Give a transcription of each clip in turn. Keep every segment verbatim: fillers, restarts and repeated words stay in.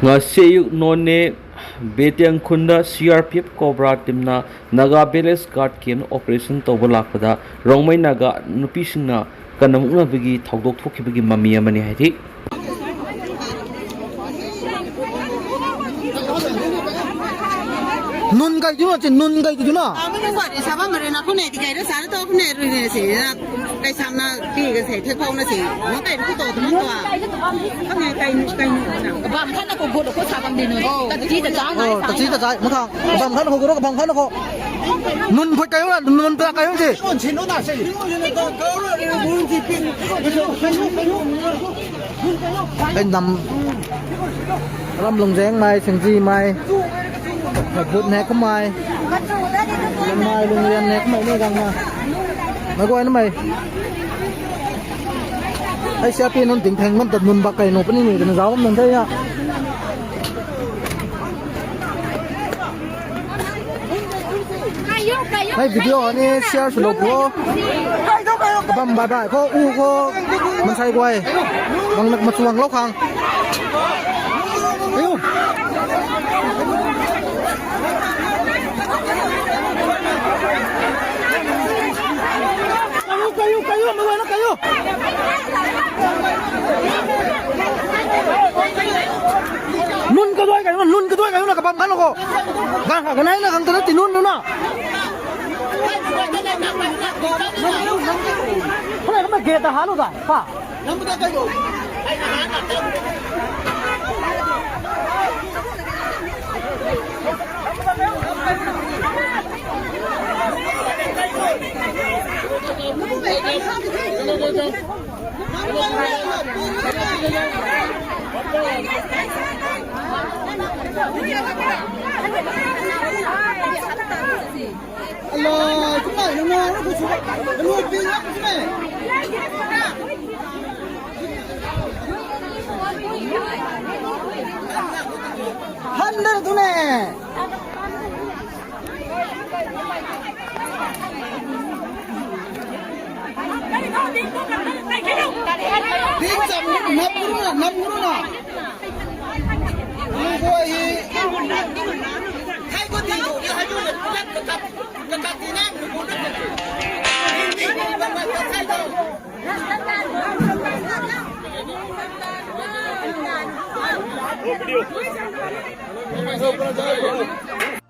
ꯉꯁꯤ ꯑꯌꯨꯛ ꯅꯣꯅꯦ ꯕꯦꯇꯤꯌꯥꯡ ꯈꯨꯟꯗ C R P F Cobra ꯇꯤꯝꯅ Naga village guard camp operation ꯇꯧꯕ ꯂꯥꯛꯄꯗ ꯔꯣꯡꯃꯩ ꯅꯥꯒꯥ ꯅꯨꯄꯤꯁꯤꯡꯅ ꯀꯟꯅ ꯃꯨꯛꯅꯕꯒꯤ ꯊꯧꯗꯣꯛ ꯊꯣꯛꯈꯤꯕꯒꯤ ꯃꯃꯤ ꯑꯃꯅꯤ ꯍꯥꯏꯔꯤ꯫ ꯅꯨꯟ ꯀꯩꯗꯨꯅ ꯆꯦ, ꯅꯨꯟ ꯀꯩꯗꯨꯅ? ꯁꯥꯕ ꯃꯔꯦ ꯅꯈꯣꯏꯅ ꯑꯩꯗꯤ ꯀꯩꯔ ꯆꯥꯔ ꯇꯧꯈꯅꯦ ꯔꯨꯏꯅꯦ ꯁꯤ꯫ ꯀꯩꯁꯥꯝꯅ ꯄꯤꯒꯁꯦ ꯊꯦꯠꯄꯧꯅꯁꯦ꯫ ꯃꯣꯏ ꯀꯩꯅꯣ ꯇꯧꯗꯅ ꯇꯣ꯫ ꯈꯪꯉꯦ ꯀꯩꯅꯣ ꯀꯩꯅꯣ꯫ ꯕꯥꯝ ꯈꯟꯅ ꯀꯣ ꯒꯣꯗ ꯀꯣ ꯁꯥꯕꯝꯗꯤꯅꯣ꯫ ꯇꯆꯤꯗ ꯆꯥꯏ꯫ ꯑꯣ, ꯇꯆꯤꯗ ꯆꯥꯏ꯫ ꯃꯊꯪ ꯕꯥꯝ ꯈꯟꯅ ꯀꯣ ꯒꯣꯗ ꯕꯥꯝ ꯈꯟꯅ ꯀꯣ꯫ ꯅꯨꯟ ꯐꯣꯏ ꯀꯩꯅꯣ ꯅꯨꯟ ꯄꯦꯔꯥ ꯀꯩꯅꯣ ꯁꯤ꯫ ꯑꯩ ꯅꯝ ꯔꯝ ꯂꯣꯡꯖꯦꯡ ꯃꯥꯏ ꯁꯤꯡꯖꯤ ꯃꯥꯏ꯫ ꯕꯨꯠ ꯅꯦꯛ ꯃꯥꯏ꯫ ꯃꯥꯏ ꯂꯣꯡꯖꯦꯡ ꯅꯦꯛ ꯃꯥꯏ ꯅꯦ ꯒꯥꯡ ꯃꯥ꯫ ꯃꯒꯣꯏꯅ ꯃꯥꯏ꯫ ꯑꯩ ꯁꯤ ꯑꯄꯤ ꯅꯨꯟ ꯇꯤꯡ ꯊꯦꯡ ꯃꯟꯇ ꯅꯨꯟ ꯕꯛ ꯀꯩꯅꯣ ꯄꯅꯤ ꯅꯨꯏꯗꯅ ꯖꯥꯎ ꯅꯪ ꯊꯩꯅ꯫ ꯍꯥꯏ ꯚꯤꯗꯤꯑꯣ ꯑꯅꯤ ꯁꯤꯌꯥꯔꯁꯨ ꯂꯧꯕꯤꯌꯣ꯫ ꯀꯕꯝ ꯕꯥꯏ ꯕꯥꯏ ꯈꯣ ꯎ ꯈꯣ ꯃꯟꯁꯥꯏ ꯒꯣꯏ꯫ ꯃꯪꯅꯛ ꯃꯆꯨ ꯋꯥꯡ ꯂꯧꯈꯥꯡ꯫ ꯀꯌꯨ, ꯀꯌꯨ, ꯀꯌꯨ, ꯃꯉꯣꯟꯗ ꯀꯌꯨ꯫ ꯅꯨꯟ ꯀꯗꯣꯏ ꯀꯩꯅꯣ, ꯅꯨꯟ ꯀꯗꯣꯏ ꯀꯩꯅꯣ ꯀꯕꯝ ꯈꯜꯂꯣꯀꯣ꯫ ꯒꯥ ꯒꯥ ꯒꯅꯥꯏꯅ ꯈꯪꯗꯅ ꯇꯤꯅꯨꯟꯗꯨꯅ꯫ ꯍꯣꯔꯦꯟ ꯑꯃ ꯒꯦꯠꯇ ꯍꯥꯜꯂꯨꯗꯥꯏ, ꯄꯥ꯫ ꯍꯟꯗ꯭ꯔꯗꯨꯅꯦ꯫ ꯅꯝꯒꯅꯨꯅ, ꯅꯝꯒꯅꯨꯅ꯫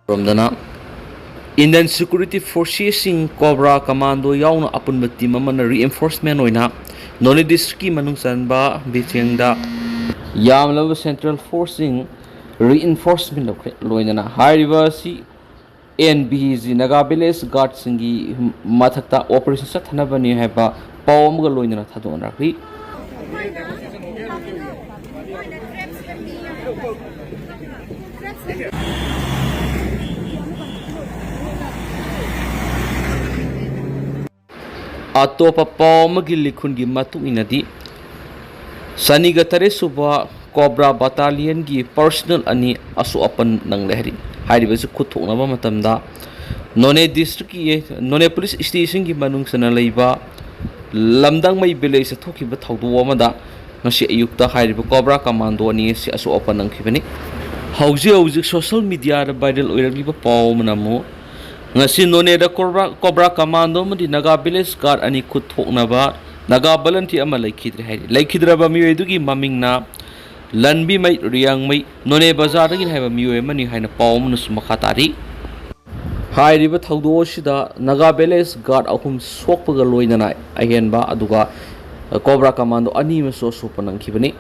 ꯔꯣꯝꯗꯅ Indian Security Forcesꯁꯤꯡ, Cobra Commando ꯌꯥꯎꯅ ꯑꯄꯨꯟꯕ team ꯑꯃꯅ reinforcement ꯑꯣꯏꯅ ꯅꯣꯅꯦ districtꯀꯤ ꯃꯅꯨꯡ ꯆꯟꯕ ꯕꯤꯆꯦꯡꯗ ꯌꯥꯝꯂꯕ central forceꯁꯤꯡ reinforcement ꯂꯧꯈ꯭ꯔꯦ꯫ ꯂꯣꯏꯅꯅ ꯍꯥꯏꯔꯤꯕ ꯑꯁꯤ N B G Naga Village Guardꯁꯤꯡꯒꯤ ꯃꯊꯛꯇ operation ꯆꯠꯊꯅꯕꯅꯤ ꯍꯥꯏꯕ ꯄꯥꯎ ꯑꯃꯒ ꯂꯣꯏꯅꯅ ꯊꯥꯗꯣꯛꯅꯔꯛꯂꯤ꯫ ꯑꯇꯣꯞꯄ ꯄꯥꯎ ꯑꯃꯒꯤ ꯂꯤꯈꯨꯟꯒꯤ ꯃꯇꯨꯡ ꯏꯟꯅꯗꯤ, ꯆꯅꯤꯒ ꯇꯔꯦꯠ ꯁꯨꯕ Cobra Battalionꯒꯤ personnel ꯑꯅꯤ ꯑꯁꯣꯛ ꯑꯄꯟ ꯅꯪꯂꯦ ꯍꯥꯏꯔꯤ꯫ ꯍꯥꯏꯔꯤꯕꯁꯤ ꯈꯨꯠ ꯊꯣꯛꯅꯕ ꯃꯇꯝꯗ ꯅꯣꯅꯦ districtꯀꯤ, ꯅꯣꯅꯦ police stationꯒꯤ ꯃꯅꯨꯡ ꯆꯟꯅ ꯂꯩꯕ ꯂꯝꯗꯥꯡꯃꯩ villageꯇ ꯊꯣꯛꯈꯤꯕ ꯊꯧꯗꯣꯛ ꯑꯃꯗ ꯉꯁꯤ ꯑꯌꯨꯛꯇ ꯍꯥꯏꯔꯤꯕ Cobra Commando ꯑꯅꯤ ꯑꯁꯤ ꯑꯁꯣꯛ ꯑꯄꯟ ꯅꯪꯈꯤꯕꯅꯤ꯫ ꯍꯧꯖꯤꯛ ꯍꯧꯖꯤꯛ social mediaꯗ viral ꯑꯣꯏꯔꯛꯂꯤꯕ ꯄꯥꯎ ꯑꯃꯅ ꯑꯃꯨꯛ ꯉꯁꯤ ꯅꯣꯅꯦꯗ Cobra, Cobra Commando ꯑꯃꯗꯤ Naga Village Guard ꯑꯅꯤ ꯈꯨꯠ ꯊꯣꯛꯅꯕ Naga volunteer ꯑꯃ ꯂꯩꯈꯤꯗ꯭ꯔꯦ ꯍꯥꯏꯔꯤ꯫ ꯂꯩꯈꯤꯗ꯭ꯔꯕ ꯃꯤꯑꯣꯏ ꯑꯗꯨꯒꯤ ꯃꯃꯤꯡꯅ ꯂꯟꯕꯤꯃꯩ ꯔꯤꯌꯥꯡꯃꯩ, ꯅꯣꯅꯦ ꯕꯖꯥꯔꯗꯒꯤꯅꯤ ꯍꯥꯏꯕ ꯃꯤꯑꯣꯏ ꯑꯃꯅꯤ ꯍꯥꯏꯅ ꯄꯥꯎ ꯑꯃꯅꯁꯨ ꯃꯈꯥ ꯇꯥꯔꯤ꯫ ꯍꯥꯏꯔꯤꯕ ꯊꯧꯗꯣꯛ ꯑꯁꯤꯗ Naga Village Guard ꯑꯍꯨꯝ ꯁꯣꯛꯄꯒ ꯂꯣꯏꯅꯅ ꯑꯍꯦꯟꯕ ꯑꯗꯨꯒ Cobra Commando ꯑꯅꯤ ꯑꯃꯁꯨ ꯑꯁꯣꯛꯄ ꯅꯪꯈꯤꯕꯅꯤ꯫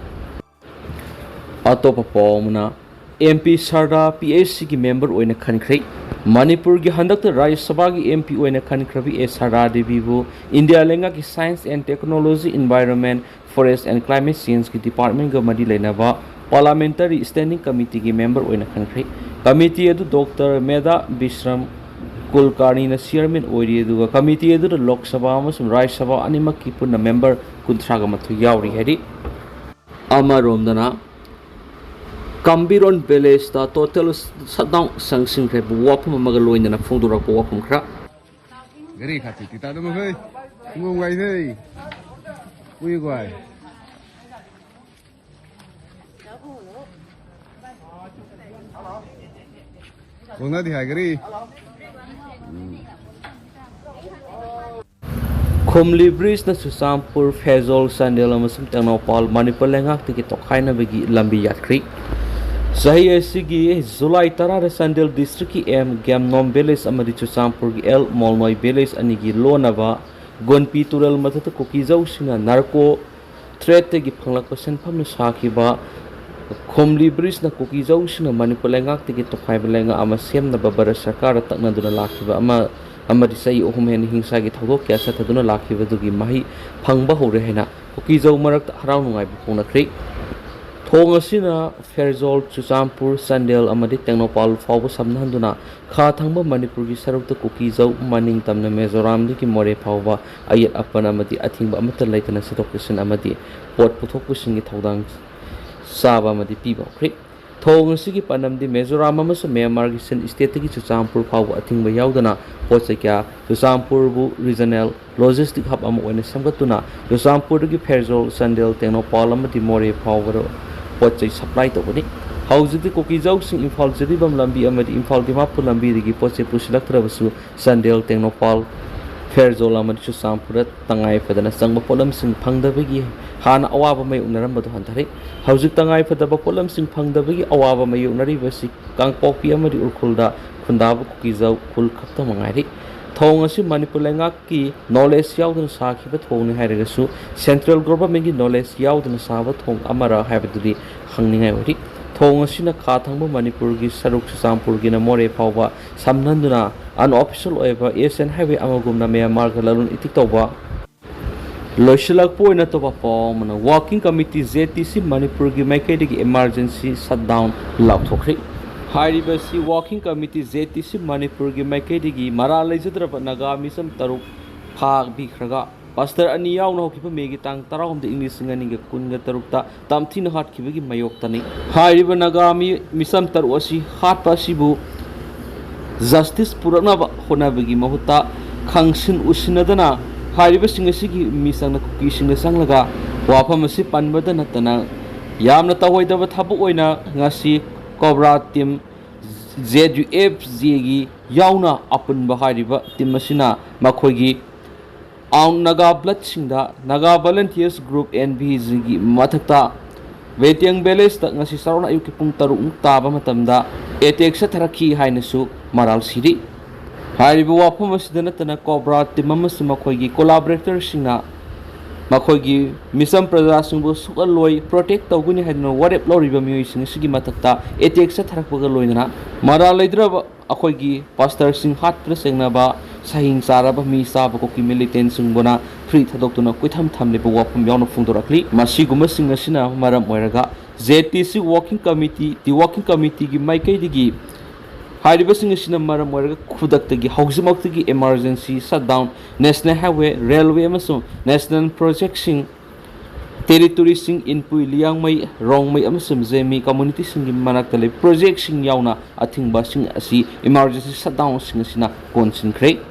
ꯑꯇꯣꯞꯄ ꯄꯥꯎ ꯑꯃꯅ, M P ꯁꯔꯗꯥ P H Cꯒꯤ member ꯑꯣꯏꯅ ꯈꯟꯈ꯭ꯔꯦ꯫ ꯃꯅꯤꯄꯨꯔꯒꯤ ꯍꯟꯗꯛꯇ ꯔꯥꯖ꯭ꯌ ꯁꯚꯥꯒꯤ M P ꯑꯣꯏꯅ ꯈꯟꯈ꯭ꯔꯕꯤ ꯑꯦ ꯁꯔꯗꯥ ꯗꯦꯕꯤꯕꯨ ꯏꯟꯗꯤꯌꯥ ꯂꯩꯉꯥꯛꯀꯤ Science and Technology, Environment, Forest and Climate Changeꯀꯤ departmentꯀ ꯃꯔꯤ ꯂꯩꯅꯕ Parliamentary Standing Committeeꯒꯤ member ꯑꯣꯏꯅ ꯈꯟꯈ꯭ꯔꯦ꯫ Committee ꯑꯗꯨ Doctor ꯃꯦꯙꯥ ꯕꯤꯁ꯭ꯔꯝ ꯀꯨꯜꯀꯥꯔꯅꯤꯅ chairman ꯑꯣꯏꯔꯤ, ꯑꯗꯨꯒ committee ꯑꯗꯨꯗ ꯂꯣꯛ ꯁꯚꯥ ꯑꯃꯁꯨꯡ ꯔꯥꯖ꯭ꯌ ꯁꯚꯥ ꯑꯅꯤꯃꯛꯀꯤ ꯄꯨꯟꯅ member ꯀꯨꯟꯊ꯭ꯔꯥꯒ ꯃꯥꯊꯣꯏ ꯌꯥꯎꯔꯤ ꯍꯥꯏꯔꯤ꯫ ꯑꯃꯔꯣꯝꯗꯅ, ꯀꯝꯕꯤꯔꯣꯟ villageꯇ total shutdown ꯁꯪꯁꯤꯟꯈ꯭ꯔꯦ ꯍꯥꯏꯕ ꯋꯥꯐꯝ ꯑꯃꯒ ꯂꯣꯏꯅꯅ ꯐꯣꯡꯗꯣꯔꯛꯄ ꯋꯥꯐꯝ ꯈꯔ꯫ Gari kha ti ti ta dum hei. Ngung wai hei. Ui guai. Kung na di hai gari. ꯈꯨꯝꯂꯤ bridgeꯅ Churachandpur, Pherzawl, Chandel ꯑꯃꯁꯨꯡ ꯇꯦꯡꯅꯧꯄꯜ ꯃꯅꯤꯄꯨꯔ ꯂꯩꯉꯥꯛꯇꯒꯤ ꯇꯣꯈꯥꯏꯅꯕꯒꯤ ꯂꯝꯕꯤ ꯌꯥꯠꯈ꯭ꯔꯤ꯫ ꯆꯍꯤ ꯑꯁꯤꯒꯤ ꯖꯨꯂꯥꯏ ꯇꯔꯥꯗ ꯆꯥꯟꯗꯦꯜ ꯗꯤꯁꯇ꯭ꯔꯤꯛꯀꯤ ꯑꯦꯝ ꯒ꯭ꯌꯥꯝꯅꯣꯝ ꯚꯤꯂꯦꯖ ꯑꯃꯗꯤ ꯆꯨꯔꯆꯥꯟꯄꯨꯔꯒꯤ ꯑꯦꯜ ꯃꯣꯜꯅꯣꯏ ꯚꯤꯂꯦꯖ ꯑꯅꯤꯒꯤ ꯂꯣꯟꯅꯕ ꯒꯣꯟꯄꯤ ꯇꯨꯔꯦꯜ ꯃꯊꯛꯇ ꯀꯨꯀꯤꯖꯧꯁꯤꯡꯅ ꯅꯥꯔꯀꯣ ꯇ꯭ꯔꯦꯗꯇꯒꯤ ꯐꯪꯂꯛꯄ ꯁꯦꯟꯐꯝꯅ ꯁꯥꯈꯤꯕ ꯈꯣꯝꯂꯤ ꯕ꯭ꯔꯤꯖꯅ ꯀꯨꯀꯤꯖꯧꯁꯤꯡꯅ ꯃꯅꯤꯄꯨꯔ ꯂꯩꯉꯥꯛꯇꯒꯤ ꯇꯣꯈꯥꯏꯕ ꯂꯩꯉꯥꯛ ꯑꯃ ꯁꯦꯝꯅꯕ ꯚꯥꯔꯠ ꯁꯔꯀꯥꯔꯗ ꯇꯛꯅꯗꯨꯅ ꯂꯥꯛꯈꯤꯕ ꯑꯃ ꯑꯃꯗꯤ ꯆꯍꯤ ꯑꯍꯨꯝ ꯍꯦꯟꯅ ꯍꯤꯡꯁꯥꯒꯤ ꯊꯧꯗꯣꯛ ꯀꯌꯥ ꯆꯠꯊꯗꯨꯅ ꯂꯥꯛꯈꯤꯕꯗꯨꯒꯤ ꯃꯍꯩ ꯐꯪꯕ ꯍꯧꯔꯦ ꯍꯥꯏꯅ ꯀꯨꯀꯤꯖꯧ ꯃꯔꯛꯇ ꯍꯔꯥꯎ ꯅꯨꯡꯉꯥꯏꯕ ꯐꯣꯡꯅꯈ꯭ꯔꯦ꯫ ꯊꯣꯡ ꯑꯁꯤꯅ ꯐꯦꯔꯖꯣꯜ, ꯆꯨꯔꯆꯥꯟꯄꯨꯔ, ꯆꯥꯟꯗꯦꯜ ꯑꯃꯗꯤ ꯇꯦꯡꯅꯧꯄꯥꯜ ꯐꯥꯎꯕ ꯁꯝꯅꯍꯟꯗꯨꯅ ꯈꯥ ꯊꯪꯕ ꯃꯅꯤꯄꯨꯔꯒꯤ ꯁꯔꯨꯛꯇ ꯀꯨꯀꯤꯖꯧ, ꯃꯅꯤꯡ ꯇꯝꯅ ꯃꯤꯖꯣꯔꯥꯝꯗꯒꯤ ꯃꯣꯔꯦ ꯐꯥꯎꯕ ꯑꯌꯦꯠ ꯑꯄꯟ ꯑꯃꯗꯤ ꯑꯊꯤꯡꯕ ꯑꯃꯠꯇ ꯂꯩꯇꯅ ꯆꯠꯊꯣꯛ ꯆꯠꯁꯤꯟ ꯑꯃꯗꯤ ꯄꯣꯠ ꯄꯨꯊꯣꯛ ꯄꯨꯁꯤꯟꯒꯤ ꯊꯧꯗꯥꯡ ꯆꯥꯕ ꯑꯃꯗꯤ ꯄꯤꯕ ꯍꯧꯈ꯭ꯔꯦ꯫ ꯊꯧꯑꯣꯡ ꯑꯁꯤꯒꯤ ꯄꯥꯟꯗꯝꯗꯤ ꯃꯤꯖꯣꯔꯥꯝ ꯑꯃꯁꯨꯡ ꯃ꯭ꯌꯥꯟꯃꯥꯔꯒꯤ ꯁꯤꯟ ꯁ꯭ꯇꯦꯠꯇꯒꯤ ꯆꯨꯔꯆꯥꯟꯄꯨꯔ ꯐꯥꯎꯕ ꯑꯊꯤꯡꯕ ꯌꯥꯎꯗꯅ ꯄꯣꯠ ꯆꯩ ꯀꯌꯥ ꯆꯨꯔꯆꯥꯟꯄꯨꯔꯕꯨ ꯔꯤꯖꯅꯦꯜ ꯂꯣꯖꯤꯁꯇꯤꯛ ꯍꯕ ꯑꯃ ꯑꯣꯏꯅ ꯁꯦꯝꯒꯠꯇꯨꯅ ꯆꯨꯔꯆꯥꯟꯄꯨꯔꯗꯒꯤ ꯐꯦꯔꯖꯣꯜ, ꯆꯥꯟꯗꯦꯜ, ꯇꯦꯡꯅꯧꯄꯥꯜ ꯑꯃꯗꯤ ꯃꯣꯔꯦ ꯐꯥꯎꯕꯗ ꯄꯣꯠ ꯆꯩ ꯁꯄ꯭ꯂꯥꯏ ꯇꯧꯒꯅꯤ꯫ ꯍꯧꯖꯤꯛꯇꯤ ꯀꯨꯀꯤꯖꯧꯁꯤꯡ ꯏꯝꯐꯥꯜ ꯖꯤꯔꯤꯕꯥꯝ ꯂꯝꯕꯤ ꯑꯃꯗꯤ ꯏꯝꯐꯥꯜ ꯗꯤꯃꯥꯄꯨꯔ ꯂꯝꯕꯤꯗꯒꯤ ꯄꯣꯠ ꯆꯩ ꯄꯨꯁꯤꯜꯂꯛꯇ꯭ꯔꯕꯁꯨ ꯆꯥꯟꯗꯦꯜ, ꯇꯦꯡꯅꯧꯄꯥꯜ, ꯐꯦꯔꯖꯣꯜ ꯑꯃꯗꯤ ꯆꯨꯔꯆꯥꯟꯄꯨꯔꯗ ꯇꯉꯥꯏ ꯐꯗꯅ ꯆꯪꯕ ꯄꯣꯠꯂꯝꯁꯤꯡ ꯐꯪꯗꯕꯒꯤ ꯍꯥꯟꯅ ꯑꯋꯥꯕ ꯃꯥꯌꯣꯛꯅꯔꯝꯕꯗꯨ ꯍꯟꯊꯔꯦ꯫ ꯍꯧꯖꯤꯛ ꯇꯉꯥꯏ ꯐꯗꯕ ꯄꯣꯠꯂꯝꯁꯤꯡ ꯐꯪꯗꯕꯒꯤ ꯑꯋꯥꯕ ꯃꯥꯌꯣꯛꯅꯔꯤꯕꯁꯤ ꯀꯥꯡꯄꯣꯛꯄꯤ ꯑꯃꯗꯤ ꯎꯈ꯭ꯔꯨꯜꯗ ꯈꯨꯟꯗꯥꯕ ꯀꯨꯀꯤꯖꯧ ꯈꯨꯜ ꯈꯛꯇꯃꯛ ꯉꯥꯏꯔꯤ꯫ ꯊꯧꯑꯣꯡ ꯑꯁꯤ ꯃꯅꯤꯄꯨꯔ ꯂꯩꯉꯥꯛꯀꯤ ꯅꯣꯂꯦꯖ ꯌꯥꯎꯗꯅ ꯁꯥꯈꯤꯕ ꯊꯧꯑꯣꯡꯅꯤ ꯍꯥꯏꯔꯒꯁꯨ ꯁꯦꯟꯇ꯭ꯔꯦꯜ ꯒꯣꯚꯔꯟꯃꯦꯟꯠꯀꯤ ꯅꯣꯂꯦꯖ ꯌꯥꯎꯗꯅ ꯁꯥꯕ ꯊꯧꯑꯣꯡ ꯑꯃꯔ ꯍꯥꯏꯕꯗꯨꯗꯤ ꯈꯪꯅꯤꯡꯉꯥꯏ ꯑꯣꯏꯔꯤ꯫ ꯊꯧꯑꯣꯡ ꯑꯁꯤꯅ ꯈꯥ ꯊꯪꯕ ꯃꯅꯤꯄꯨꯔꯒꯤ ꯁꯔꯨꯛ ꯆꯨꯔꯆꯥꯟꯄꯨꯔꯒꯤꯅ ꯃꯣꯔꯦ ꯐꯥꯎꯕ ꯁꯝꯅꯍꯟꯗꯨꯅ ꯑꯟꯑꯣꯐꯤꯁꯤꯌꯦꯜ ꯑꯣꯏꯕ ꯑꯦꯁꯤꯌꯥꯟ ꯍꯥꯏꯋꯦ ꯑꯃꯒꯨꯝꯅ ꯃ꯭ꯌꯥꯟꯃꯥꯔꯒ ꯂꯂꯣꯟ ꯏꯇꯤꯛ ꯇꯧꯕ ꯂꯣꯏꯁꯤꯜꯂꯛꯄ ꯑꯣꯏꯅ ꯇꯧꯕ ꯄꯥꯎ ꯑꯃꯅ ꯋꯥꯔꯀꯤꯡ ꯀꯃꯤꯇꯤ ꯖꯦ ꯇꯤ ꯁꯤ ꯃꯅꯤꯄꯨꯔꯒꯤ ꯃꯥꯏꯀꯩꯗꯒꯤ ꯏꯃꯥꯔꯖꯦꯟꯁꯤ ꯁꯠꯗꯥꯎꯟ ꯂꯥꯎꯊꯣꯛꯈ꯭ꯔꯦ꯫ ꯍꯥꯏꯔꯤꯕꯁꯤ ꯋꯥꯔꯀꯤꯡ ꯀꯃꯤꯇꯤ ꯖꯦ ꯇꯤ ꯁꯤ ꯃꯅꯤꯄꯨꯔꯒꯤ ꯃꯥꯏꯀꯩꯗꯒꯤ ꯃꯔꯥꯜ ꯂꯩꯖꯗ꯭ꯔꯕ ꯅꯥꯒꯥ ꯃꯤꯆꯝ ꯇꯔꯨꯛ ꯐꯥꯕꯤꯈ꯭ꯔꯒ ꯄꯥꯁꯇꯔ ꯑꯅꯤ ꯌꯥꯎꯅ ꯍꯧꯈꯤꯕ ꯃꯦꯒꯤ ꯇꯥꯡ ꯇꯔꯥꯍꯨꯝꯗꯣꯏ, ꯏꯪ ꯂꯤꯁꯤꯡ ꯑꯅꯤꯒ ꯀꯨꯟꯒ ꯇꯔꯨꯛꯇ ꯇꯝꯊꯤꯅ ꯍꯥꯠꯈꯤꯕꯒꯤ ꯃꯥꯌꯣꯛꯇꯅꯤ꯫ ꯍꯥꯏꯔꯤꯕ ꯅꯥꯒꯥ ꯃꯤ-, ꯃꯤꯆꯝ ꯇꯔꯨꯛ ꯑꯁꯤ ꯍꯥꯠꯄ ꯑꯁꯤꯕꯨ ꯖꯁꯇꯤꯁ ꯄꯨꯔꯛꯅꯕ ꯍꯣꯠꯅꯕꯒꯤ ꯃꯍꯨꯠꯇ ꯈꯪꯁꯤꯟ ꯎꯁꯤꯟꯅꯗꯅ ꯍꯥꯏꯔꯤꯕꯁꯤꯡ ꯑꯁꯤꯒꯤ ꯃꯤꯆꯪꯅ ꯀꯨꯀꯤꯁꯤꯡꯗ ꯆꯪꯂꯒ ꯋꯥꯐꯝ ꯑꯁꯤ ꯄꯟꯕꯗ ꯅꯠꯇꯅ ꯌꯥꯝꯅ ꯇꯧꯑꯣꯏꯗꯕ ꯊꯕꯛ ꯑꯣꯏꯅ ꯉꯁꯤ Cobra team, J U F ꯖꯦꯒꯤ ꯌꯥꯎꯅ ꯑꯄꯨꯟꯕ ꯍꯥꯏꯔꯤꯕ ꯇꯤꯝ ꯑꯁꯤꯅ ꯃꯈꯣꯏꯒꯤ ꯑꯥꯎꯟ ꯅꯥꯒꯥ ꯕ꯭ꯂꯠꯁꯤꯡꯗ Naga volunteers group, N V ꯖꯤꯒꯤ ꯃꯊꯛꯇ ꯋꯦꯇꯤꯌꯥꯡ ꯚꯤꯂꯦꯖꯇ ꯉꯁꯤ ꯆꯥꯎꯔꯥꯛꯅ ꯑꯌꯨꯛꯀꯤ ꯄꯨꯡ ꯇꯔꯨꯛꯃꯨꯛ ꯇꯥꯕ ꯃꯇꯝꯗ ꯑꯦꯇꯦꯛ ꯆꯠꯊꯔꯛꯈꯤ ꯍꯥꯏꯅꯁꯨ ꯃꯔꯥꯜ ꯁꯤꯔꯤ꯫ ꯍꯥꯏꯔꯤꯕ ꯋꯥꯐꯝ ꯑꯁꯤꯗ ꯅꯠꯇꯅ ꯀꯣꯕ꯭ꯔꯥ ꯇꯤꯝ ꯑꯃꯁꯨꯡ ꯃꯈꯣꯏꯒꯤ ꯀꯣꯂꯥꯕꯣꯔꯦꯇꯔꯁꯤꯡꯅ ꯃꯈꯣꯏꯒꯤ ꯃꯤꯆꯝ ꯄ꯭ꯔꯖꯥꯁꯤꯡꯕꯨ ꯁꯣꯛꯍꯜꯂꯣꯏ, ꯄ꯭ꯔꯣꯇꯦꯛ ꯇꯧꯒꯅꯤ ꯍꯥꯏꯗꯨꯅ ꯋꯥꯔꯦꯞ ꯂꯧꯔꯤꯕ ꯃꯤꯑꯣꯏꯁꯤꯡ ꯑꯁꯤꯒꯤ ꯃꯊꯛꯇ ꯑꯦꯇꯦꯛ ꯆꯠꯊꯔꯛꯄꯒ ꯂꯣꯏꯅꯅ ꯃꯔꯥꯜ ꯂꯩꯗ꯭ꯔꯕ ꯑꯩꯈꯣꯏꯒꯤ ꯄꯥꯁꯇꯔꯁꯤꯡ ꯍꯥꯠꯄꯗ ꯆꯦꯡꯅꯕ ꯁꯍꯤꯡ ꯆꯥꯔꯕ ꯃꯤ ꯆꯥꯕ ꯀꯨꯀꯤ ꯃꯤꯂꯤꯇꯦꯟꯁꯤꯡꯕꯨꯅ ꯐ꯭ꯔꯤ ꯊꯥꯗꯣꯛꯇꯨꯅ ꯀꯣꯏꯊꯝ ꯊꯝꯂꯤꯕ ꯋꯥꯐꯝ ꯌꯥꯎꯅ ꯐꯣꯡꯗꯣꯔꯛꯂꯤ꯫ ꯃꯁꯤꯒꯨꯝꯕꯁꯤꯡ ꯑꯁꯤꯅ ꯃꯔꯝ ꯑꯣꯏꯔꯒ J T C working committee, the working ꯀꯃꯤꯇꯤꯒꯤ ꯃꯥꯏꯀꯩꯗꯒꯤ ꯍꯥꯏꯔꯤꯕꯁꯤꯡ ꯑꯁꯤꯅ ꯃꯔꯝ ꯑꯣꯏꯔꯒ ꯈꯨꯗꯛꯇꯒꯤ ꯍꯧꯖꯤꯛꯃꯛꯇꯒꯤ emergency shutdown, National Highway, Railway ꯑꯃꯁꯨꯡ National Projectꯁꯤꯡ, ꯇꯦꯔꯤꯇꯣꯔꯤꯁꯤꯡ ꯏꯟꯄꯨꯏ, ꯂꯤꯌꯥꯡꯃꯩ, ꯔꯣꯡꯃꯩ ꯑꯃꯁꯨꯡ ꯖꯦꯃꯤ ꯀꯝꯃꯨꯅꯤꯇꯤꯁꯤꯡꯒꯤ ꯃꯅꯥꯛꯇ ꯂꯩꯕ ꯄ꯭ꯔꯣꯖꯦꯛꯁꯤꯡ ꯌꯥꯎꯅ ꯑꯊꯤꯡꯕꯁꯤꯡ ꯑꯁꯤ emergency shutdownꯁꯤꯡ ꯑꯁꯤꯅ ꯀꯣꯟꯁꯤꯟꯈ꯭ꯔꯦ꯫